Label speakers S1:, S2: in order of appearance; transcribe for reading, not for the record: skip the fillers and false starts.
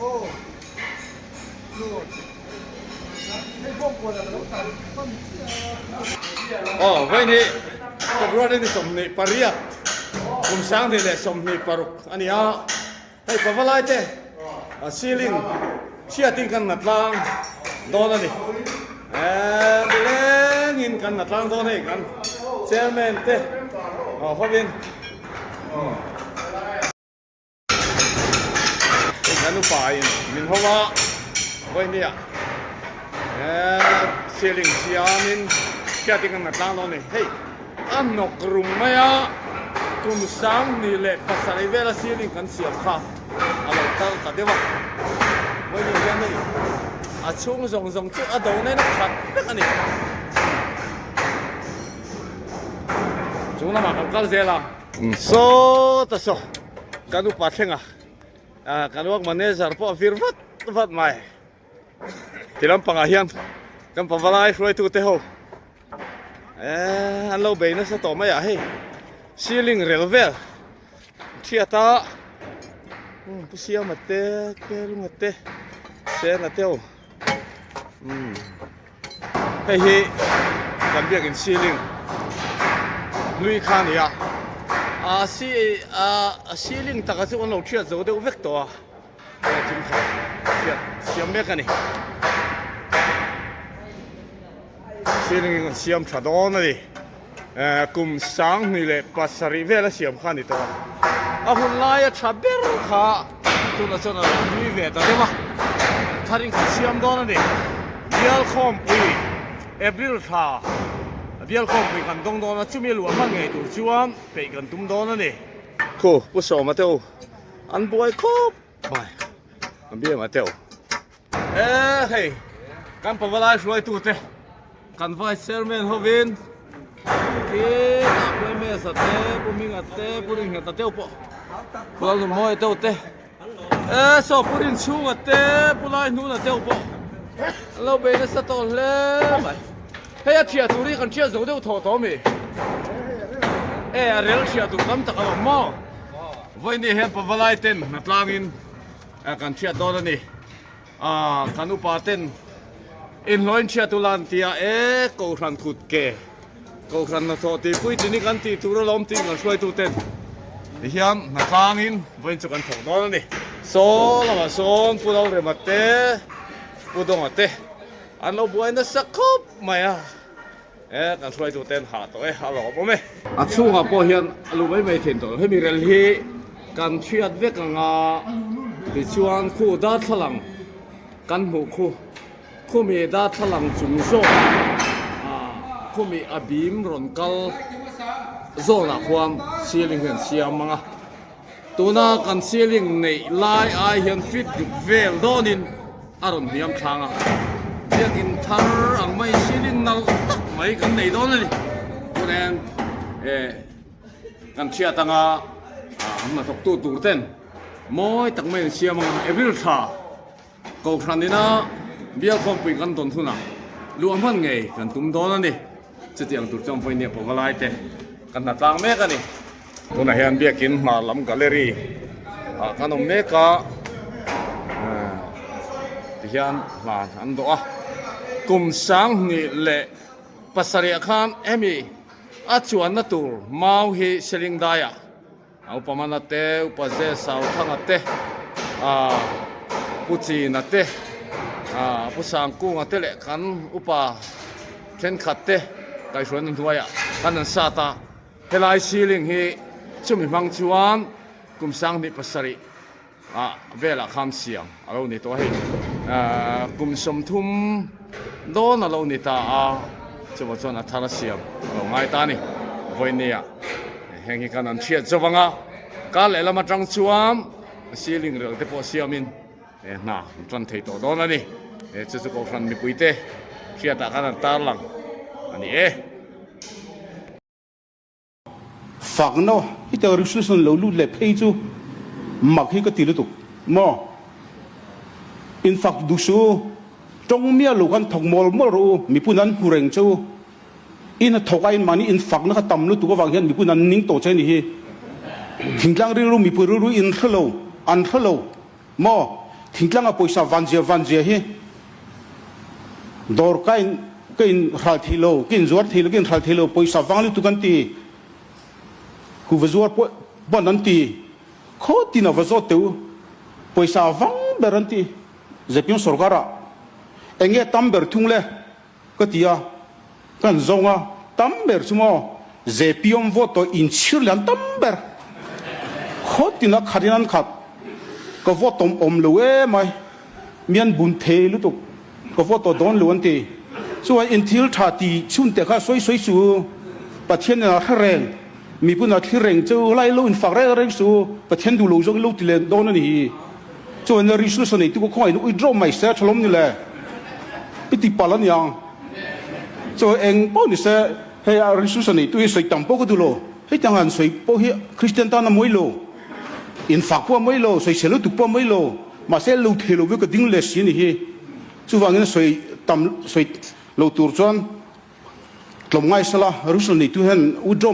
S1: Aw vawiin hi February ni 28 kum 2026 a ni a, hei pavalai te ceiling chhiatin kan la tlang dawn a ni. Eee nilengin kan la tlang dawn hei kan chairman te hovin. Kan upa in min ho a, vawinia eee ceiling siamin hriatin kan la tlang dawn a ni. Hei a hnawk rum mai a, kum 27 vela ceiling kan siam kha a lo kal ta deuh a. Vawinia hian hei a chhung zawng zawng chu a do nen a khat vek a ni. Chung lamah kan kal zel a. Sawta saw kan upa thleng a, kan work manager pawh a vir vat vat mai. Ti lampangah hian kan pavalai hruaitute ho an lo bei nasa tawh mai a hei ceiling rel vel thiat a pu Siama te Kelunga te Sena te ho. Umm hei hi kan biakin ceiling hlui kha a ni a ah si ah a ceiling taka chu an lo thiat zo deuh vek tawh a hei thil kha thiat siam mek a ni ceiling in an siam tha dawn a ni. Eh kum 2007 vel a siam kha a ni tawh a, a hun laia tha ber kha tunah chuan a lo nui ve ta deuh a, tharin kan siam dawn a ni. Bial khawmpui April thla bial khawmpui kan dawng dawn a, chumi luah hman ngei tur chuan peih kan tum dawn a ni. Khu Pu Sawma te u an buai khawp mai, an biam a te u. E hei kan pavalai hruaitu te kan vice chairman hovin khi tah pawh ms a te pu hminga te pu ringheta te pawh pu lalnunmawia te te e saw pu rinchhunga te pu laihnuna te pawh an lo bei nasa tawh hle mai hei a thiah tur hi kan thiah zo deuh thawh tawh ami e a rel thiah tur tam tak a awm maw vawiin ni hian pavalai ten hnatlangin Kan hriat dawn a ni. Kan upa ten inhlawhin hriat ula an ti a, e Kohhran kut ke, Kohhran hnathawh tihpui tini kan tih tur alawm tiin kan hruaitu ten tihian hnatlangin vawiin chu kan thawk dawn a ni. Saw lamah sawn Pu Lalrema te, Pu Dawnga te an lo buai nasa khawp mai a. E kan hruaitu ten hah tawh e a lawm awm e. A chhungah pawh hian a lu mai mai thin tawh lo. Hemi rel hi kan hriat vek ang a, tichuan khu darthlalang kan hmuh khu, khumi darthlalang chung zawkah ah khumi a bim rawn kal zawnah khuan ceiling hian siam ang a. Tuna kan ceiling neih lai ai hian feet ruk vel dawnin a rawn hniam thlang a, biakin thar ang mai ceiling nalh tak mai kan nei dawn a ni. Chuan eh kan hriat anga an hnathawktu tur ten mawi tak mai an siam anga April thla Kohhran ina bial khawmpui kan dawn hunah luah hman ngei kan tum dawn a ni. Chutiang tur chuan vawinia pavalai te kan hna tlang mek a ni. Tunah hian biakin hmar lam gallery ah kan awm mek a, tihian hlan an dawh a. Kum 2007 ah khan hemi a chuanna tur mau hi Selingdai ah A upa Mana te, Upa Ze Sauthanga te, Pu China te, Pu Sangkunga te leh kan upa thenkhat te kaihhruaina hnuaiah kan an sat a. Helai ceiling hi chumi hmang chuan kum 2007 ah velah khan siam a lo ni tawh a hei. Kum 30 dawn a lo ni ta a, chuvang chuan a thar a siam a lo ngai ta a ni. Vawinia heng hi khan an hriat zo vang a, kar lehlam atang chuan ceiling rel te pawh siamin hna an tan thei tawh dawn a ni. Chu chu Kohhran mipuite hriatah khan an tarlang a ni e.
S2: Fakna hi te resolution lo lut leh phei chu mak hi ka ti lutuk maw? In fak duh suh u, tawng miah lo khan thawk mawl mawl rawh u, mipun an hmu reng che u. In a thawk a in mahni in fakna kha tam lutuk avang hian mipun an ning tawh che ni hi. Thingtlang rilru mipui rilru in hre lo, an hre lo maw? Thingtlanga pawisa vanzia vanzia hi dawr ka in ka in hral thei lo, ka in zuar thei lo, ka in hral thei lo, pawisa vang lutuk an ti. Kuhva zuar pawh pawn an ti. Khaw tin a va zawt teh u, pawisa vang ber an ti. Zpm sorkar ah eng nge tam ber thung le? Ka ti a, kan zawng a, tam ber chu maw zpm vote tawh inchhir leh an tam ber. Khaw tin a khat in an khat. Ka vote awm awm lo emai, mi an bun thei lutuk, ka vote tawh dawn lo an ti. Chuan in thil tha ti chhun te kha sawi sawi suh u, Pathian in a hre reng, mipun a thlir reng che u, lai lo in fak reng reng suh u, Pathian duh lo zawng in lo ti leh dawn a ni hi. Chuan Rishu sa neitu ka khawngaih in withdraw mai se tha lawm ni le? I ti palh a niang. Chuan eng pawh ni se hei a Rishu sa neitu hi sawi tam pawh ka duh lo. Hei tiang han sawi pawh hi Kristian tan a mawi lo. In fak pawh a mawi lo, sawi chhe lutuk pawh a mawi lo. Mahse lo thei lo ve ka ding leh si a ni hi. Chuvangin sawi tam sawi lo tur chuan tlawmngai sela Rishu neitu hian withdraw.